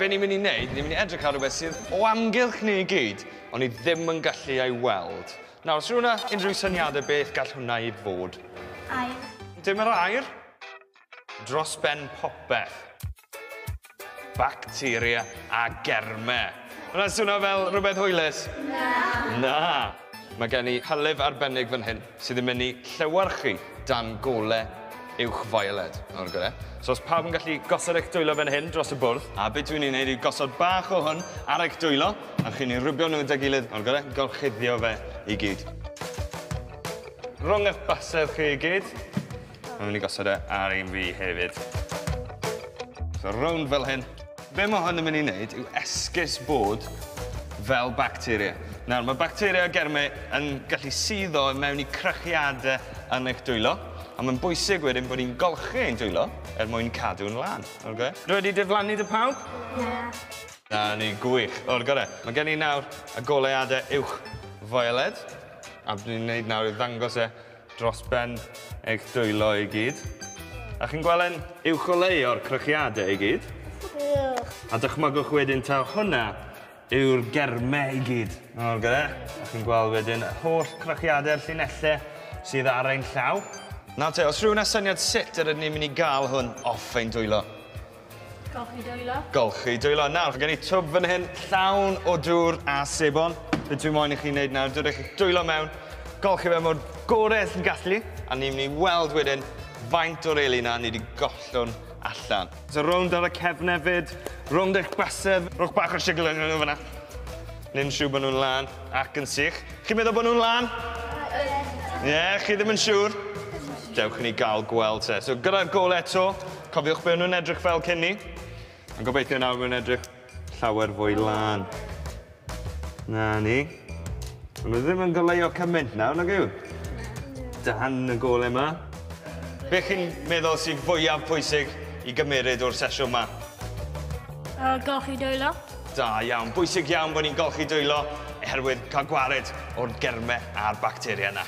be ni'n mynd i wneud, ni'n mynd i edrych ar rhywbeth sydd o amgylch ni i gyd, ond ni ddim yn gallu ei weld. Nawr, os rhywun â unrhyw syniadau beth gall hwnna i fod? Aer. Dim yr aer. Dros ben popeth. Bacteria a germe. Hwnna'n swnio fel rhywbeth hwylus? Na. Na. Mae gen i hylif arbennig fan hyn sydd yn mynd i llewyrchu dan gole uwchfioled. Nawr gyda. So os pawb yn gallu gosod eich dwylo fan hyn dros y bwrdd, a beth dwi'n ei wneud yw gosod bach o hwn ar eich dwylo, a chi'n ei rwbio nhw gyda'i gilydd, nawr gyda, gorchuddio fe i gyd. Rhwng eich bysedd chi i gyd, mae'n mynd i gosod e ar un fi hefyd. So rownd fel hyn. Be mae hwn yn mynd i wneud yw esgus bod fel bacteria. Nawr, mae bacteria a germau yn gallu suddo mewn i crychiadau yn eich dwylo, a mae'n bwysig wedyn bod ni'n golchi ein dwylo er mwyn cadw'n lân. Okay? Dwi wedi diflannu dy pawb? Na. Na, ni gwych. O'r gore. Mae gen i nawr y goleuadau uwch fioled, a dwi'n gwneud nawr i ddangos e dros ben eich dwylo i gyd. A chi'n gweld e'n uwch oleuo'r crychiadau i gyd? Ugh. A dychmygwch wedyn taw hwnna yw'r germau i gyd. O'r gyda. A chi'n gweld wedyn y holl crychiadau'r llinellau sydd ar ein llaw. Nawr te, os rhywun â syniad sut yr ydyn ni'n mynd i gael hwn off ein dwylo? Golchi dwylo. Golchi dwylo. Nawr, gen i twb fan hyn llawn o dŵr a sebon. Be dwi'n moyn i chi wneud nawr, dod eich dwylo mewn, golchi fe mor gorau chi'n gallu, a ni'n mynd i weld wedyn faint o'r eli na ni wedi gollwng allan. So rownd ar y cefn hefyd, rownd eich bysedd, rhowch bach o sigl yn nhw fyna. Ni'n siŵr bod nhw'n lân ac yn sych. Chi'n meddwl bod nhw'n lân? Ie, yeah, chi ddim yn siŵr? Dewch i ni gael gweld te. So gyda'r gole eto, cofiwch be o'n nhw'n edrych fel cyn ni. Yn gobeithio nawr maen nhw'n edrych llawer fwy lân. Na ni. Maen nhw ddim yn goleuo cymaint nawr, nag yw? Dan y gole yma. Be chi'n meddwl sydd fwyaf pwysig i gymeryd o'r sesiwn yma? Golchi dwylo. Da iawn. Bwysig iawn bod ni'n golchi dwylo oherwydd cael gwared o'r germau a'r bacteria yna.